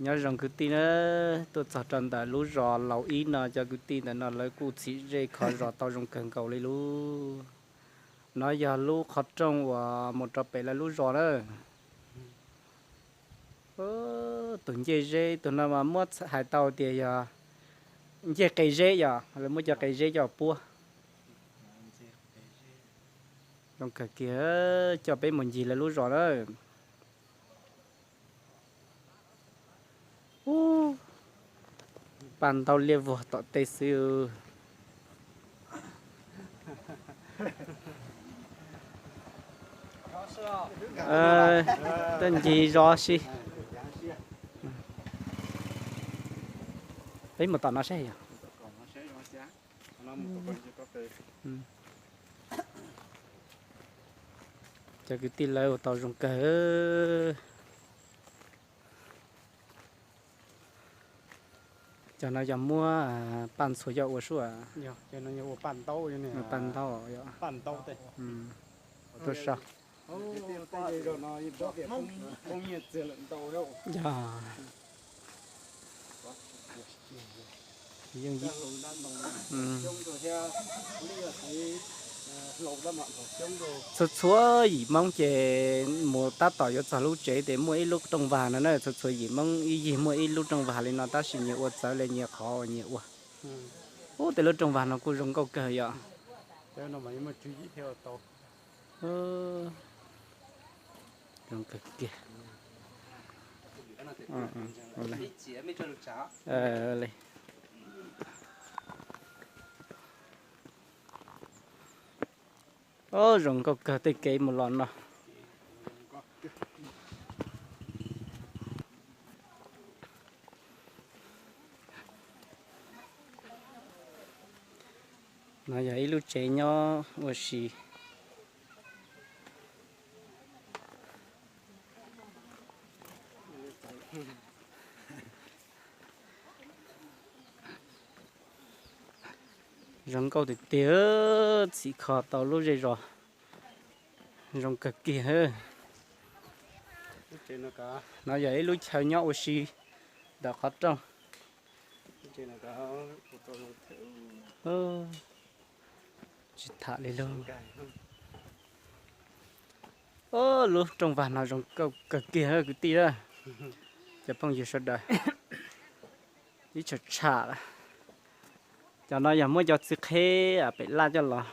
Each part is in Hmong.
Nyob zoo kwv tij na, tuaj txog rau ntawm lub zos Laus Ib no, cov kwv tij ntawm no lawv kuj txhim zej kho zos tau zoo kawg nkaus li lauj. No yog lub qhov rooj uas mus rau pem lawv lub zos na. Tus ncej zeb, tus no mas muab hais tau tias yog ncej qe zeb, yog lawv muab cov qe zeb coj puab. Zoo kawg kiag, coj peb mus ncig lawv lub zos na. Ub, paj ntaub liab vog tom tej xwb. Tuaj ncig zos si. Peb mus tom no saib yog. Cov kwv tij lawv ua tau zoo kawg. Cov no yog muab paj ntxhua coj ua sub. Paj ntaub, paj ntaub. Tuaj saib. Yog. Txhua txhua yim Hmoob ces mus tab tom yuav txog lub tsev ces muaj ib lub rooj vag no na, txhua txhua yim Hmoob ib yig muaj ib lub rooj vag li no tab sis nyias ua txawv li nyias qhov uas nyias ua. Ub, tej lub rooj vag no kuj zoo nkauj kawg yom. Zoo kawg kiag. Zoo nkauj kawg tej kev mus los no. No yog ib lub tsev nyob ua si. Zoo nkauj tiag tiag, txhim kho tau lub zej zos zoo kawg kiag. No yog ib lub chaw nyob ua si ntawm qhov rooj. Tsis tham li lauj. Lub rooj vag no zoo nkauj kawg kiag kwv tij, cov phooj ywg sawv daws. Ib tsham tsham lawm. Cov no yog muab cov txiv qheb pem laj coj los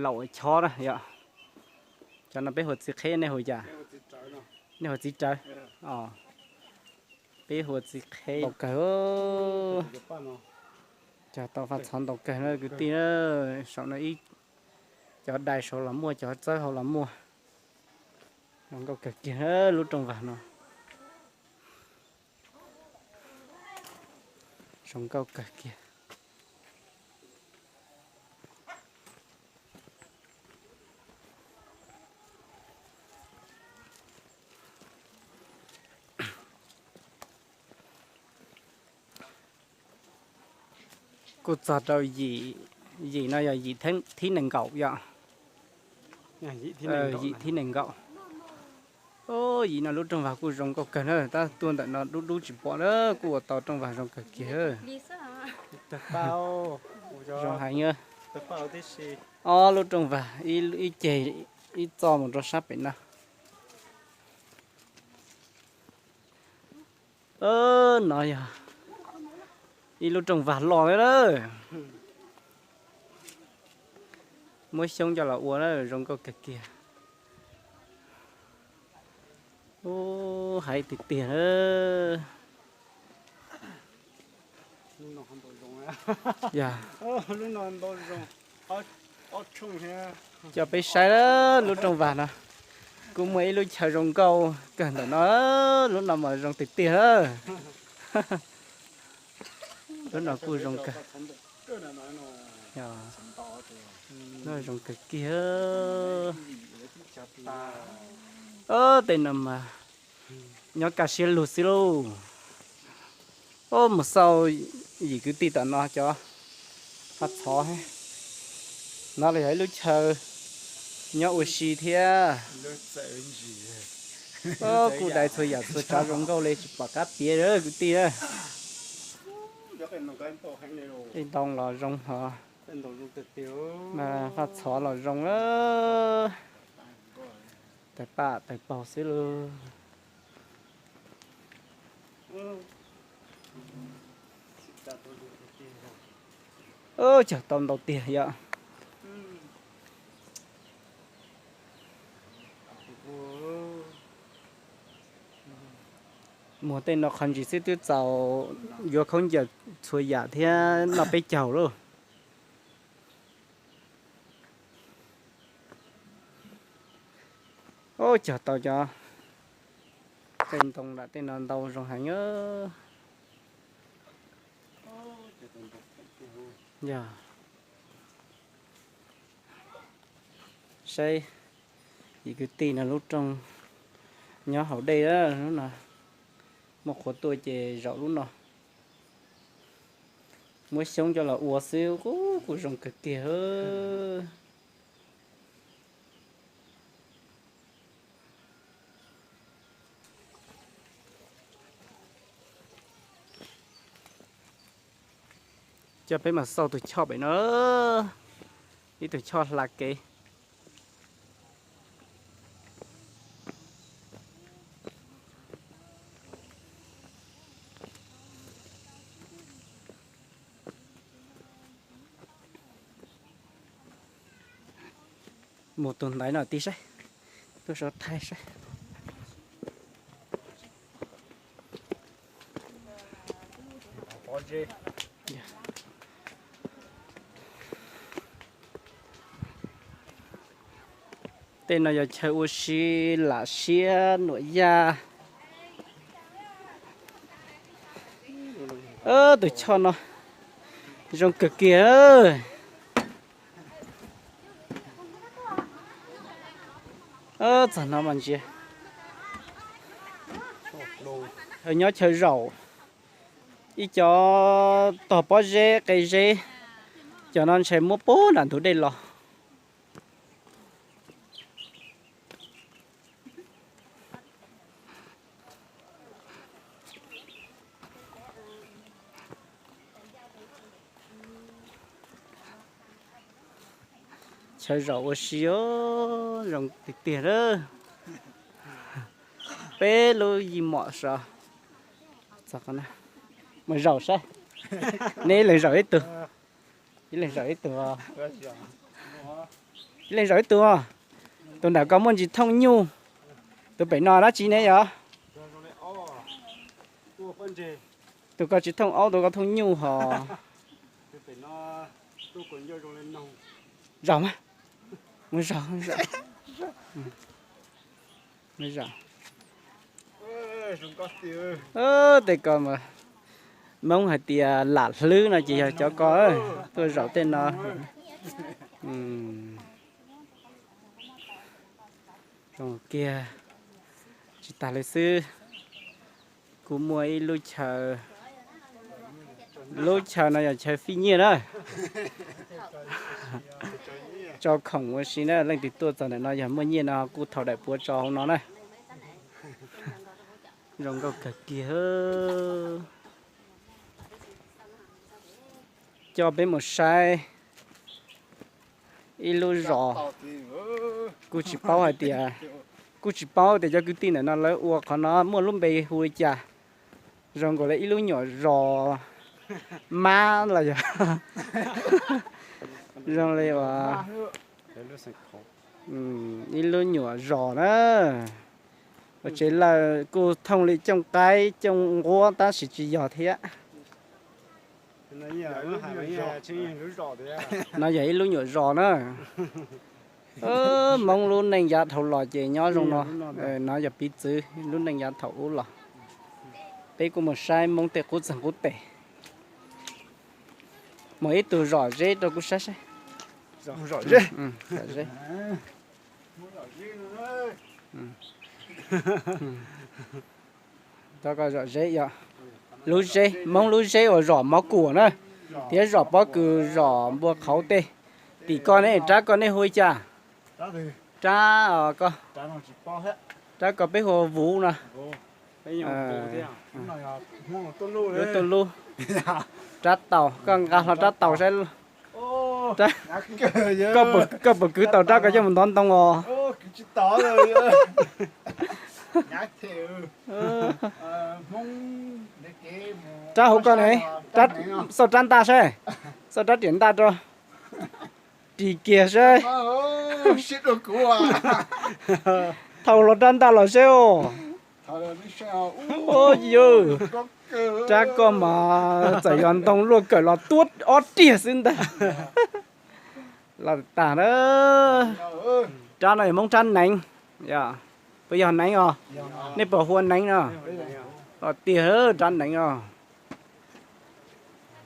laum chob na yom. Cov no peb hu txiv qheb, nej hu cas? Nej hu txiv rawv. Peb hu txiv qheb. Ntau kawg. Cog tau faj txhov ntau kawg na kwv tij na. Saum no ib, cov dai saud los muaj, cov txawb hauv los muaj. Zoo nkauj kawg kiag lub rooj vag no. Zoo nkauj kawg kiag. Kuj txog rau yim, yim no yog yim thib nees nkaum yom. Yim thib nees nkaum. Yim no lub rooj vag kuj zoo nkauj kawg na, tab tuaj ntawm no dub dub tsis pom na, kuj ua tau rooj vag zoo kawg kiag. Zoo heev. Ob lub rooj vag, ib ceg ib txoj mus rau sab pem no. No yog ib lub rooj vag loj lawm. Muab xyoob coj los ua na, zoo nkauj kawg kiag. Ub, hais tiag tiag. Coj peb saib lub rooj vag no, kuj muaj ib lub chaw zoo nkauj kawg ntawm no, lub no mas zoo tiag tiag. Lub no kuj zoo kawg. Zoo kawg kiag. Tej no mas nyob kaj siab lug xwb lauj. Ub, mus xauj yim kwv tij tom no cov faj txhov. No los yog ib lub chaw nyob ua si thiab. Kuj dai txhua yam txhua tsav zoo nkauj li tsis pom qab piav li kwv tij na. Tej ntoo los zoo hos, mas faj txhov los zoo, tawg paj tawg paug xwb lauj. Cog tau ntau tiag yom. Muag tej no qhov ntsis xwb twb txaus yuav khaub ncaws txhua yam thiab noj peb caug lauj. Ub, cog tau cov qe ntoo lam tej no ntau zoo heev. Yog saib ib kwv tij no lub rooj nyob hauv dej, lub no muaj qhua tuaj ces zaum lub no. Muab xyoob coj los ua xwb kuj zoo kawg kiag. Coj peb mus xauj tus choj pem no, ib tug choj hla kev. Mus tus ntaiv no tij saib, tuaj so thaij saib. Tej no yog chaw ua si lam siab nuam yaj. Tus choj no zoo kawg kiag. Txog no mas ntsia, nyob chaw zaum, ib co tog pob zeb qe zeb, cov no ntshe muab puag nram ntug dej los. Chaw zaum ua si os, zoo tiag tiag lawm. Peb lub yij mom sav. Mus zaum saib, neb ib leeg zaum ib tug, ib leeg zaum ib tug, ib leeg zaum ib tug. Tus ntawm ko muaj ntsis thooj nyuj, tus pem no dab tsi ne yog? Tus ko tsis thooj aub, tus ko thooj nyuj hos. Zaum mas, mus zaum, mus zaum. Tej ko Hmoob hais tias lam hlwb no ces yog cov ko tuaj zaum tej no. Zoo kiag, tsis tas li xwb, kuj muaj ib lub chaw, lub chaw no yog chaw fij nyiaj na. Tso khoom ua si na, leej twg tuaj txog ntawm no yog muaj nyiaj no kuj thaum daim puav tso hauv no na. Zoo nkauj kawg kiag. Coj peb mus saib ib lub zos, kuj tsis paub hais tias, kuj tsis paub tias cov kwv tij ntawm no lawv ua qhov no muaj lub npe hu li cas. Zoo nkaus li ib lub nyuam zos mab los yog zoo li uas ib lub nyuam zos na. Ua tsev lawm kuj thooj li cooj qaib cooj nquab tab sis tsis yog thiab. No yog ib lub nyuam zos na. Hmoob lub neej yav dhau los ces nyob zoo no. No yog piv txwv lub neej yav thaum ub los. Peb kuj mus saib Hmoob tej qub txeeg qub teg. Muaj ib tug zom zeb rau kuv saib saib. Zom zeb. Zom zeb yog lub zeb, Hmoob lub zeb uas zom mov kuam na, thiab zom pob kws, zom npua qhauv tej. Tim ko ne, rab ko nej hu li cas? Rab os koj. Rab ko peb hu ua vuv no. Lub tuj lub. Rab taus, koj nqa hlo rab taus saib. Koj puas kwv tau rab ko coj mus ntov ntoo os? Rab hauv koj ne, xauj rab ntaj saib, xauj rab riam ntaj rau, ris kiag saib. Thau hlo rab ntaj los saib os. Ua yus, rab koj mas txawm yog ntoo luaj kawm los tuab ob riag xwb ntag. Los tag na. Rab no yog Hmoob rab neev, puas yog neev os? Nej puas hu ua neev no? Los tiag rab neev os.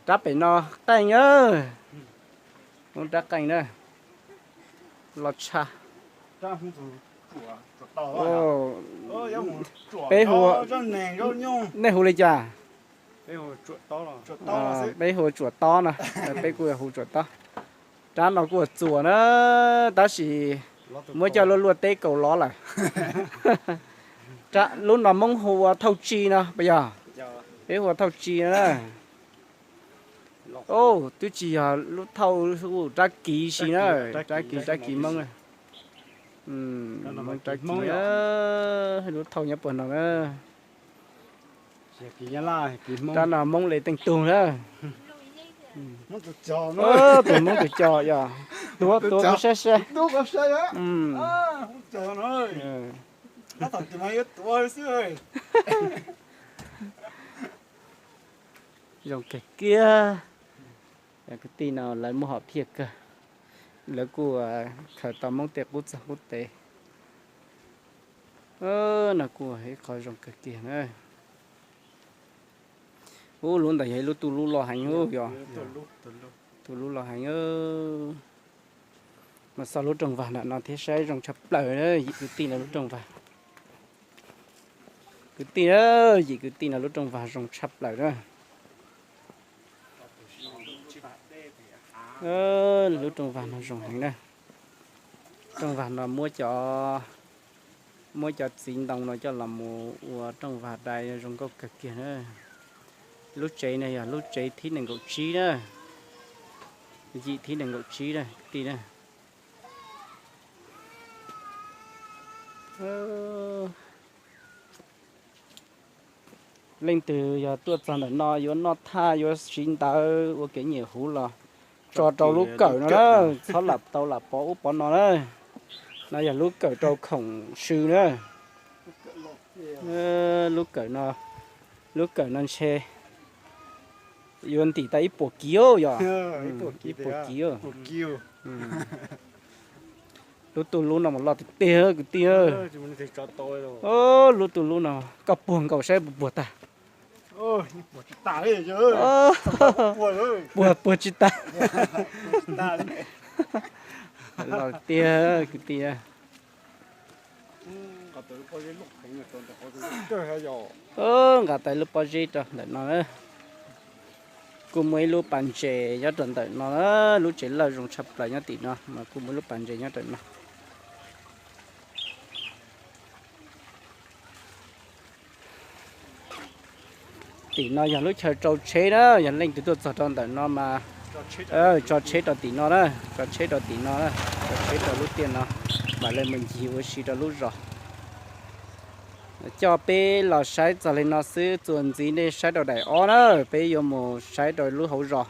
Rab pem no qeej, Hmoob rab qeej na. Los tshaj. Peb hu, nej hu li cas? Peb hu tsuam tob no, peb kuj hu tsuam tob. Rab no kuj ua txuas na, tab sis muab coj luaj luaj teb kaus lov lawm. Lub no Hmoob hu ua thauj tsi no puas yog? Peb hu ua thauj tsi no na. Twb tsis yog lub thauj, rab kiv si na, rab kiv, rab kiv Hmoob. Hmoob rab kiv, lub thauj nyob puag no na. Rab no Hmoob le teej tug na. Tus Hmoob tus cog yog, tuav tuav koj saib saib. Zoo kawg kiag. Kwv tij no lawv muaj hom phiaj kawg, lawv kuj khaws tau Hmoob tej qub txag qub tev. No kuj ib qho zoo kawg kiag na. Ub, lub ntawd yog ib lub tuj lub loj heev, yog tuj lub loj heev. Mas xauj lub rooj vag ntawm no thiab saib, zoo tshaj plaws yim kwv tij no lub rooj vag. Kwv tij, yim kwv tij no lub rooj vag zoo tshaj plaws na. Lub rooj vag no zoo heev na. Rooj vag no muab cov, muab cov txiv ntoo no coj los mus ua rooj vag dai zoo nkauj kawg kiag na. Lub tsev no yog lub tsev thib nees nkaum tsib na. Yim thib nees nkaum tsib na kwv tij na. Leej twg yog tuaj txog ntawm no yuav noj thaj, yuav siv ntawv ua kev nyiam huv los tso rau lub kawm no na, txhob lam tau lam pov ub pov no na. No yog lub kawm rau khoom sw na. Lub kawm no, lub kawm no ntshe yuav ntim tau ib puas kiv yog, ib puas kiv. Lub tuj lub no mas loj tiag tiag kwv tij. Lub tuj lub no koj puag nkaus saib puas puas tag. Puag puag tsis tag. Los tiag kwv tij. Nqa tau lub pob zeb rau ntawm no. Kuj muaj ib lub pas ntses nyob rau ntawm no, lub tsev lawj zoo tshaj plaws nyob tim no mas kuj muaj ib lub pas ntses nyob rau no. Tim no yog lub chaw rau tsheb na, yog leej twg tuaj txog rau ntawm no mas tso tsheb rau tim no na, tso tsheb rau tim no, tso tsheb rau lub tiaj no, mam li mus ncig ua si rau lub zos. Coj peb los saib txog li no xwb, txuas ntxiv nej saib rau daim ob na, peb yuav mus saib rau lub hauv zos.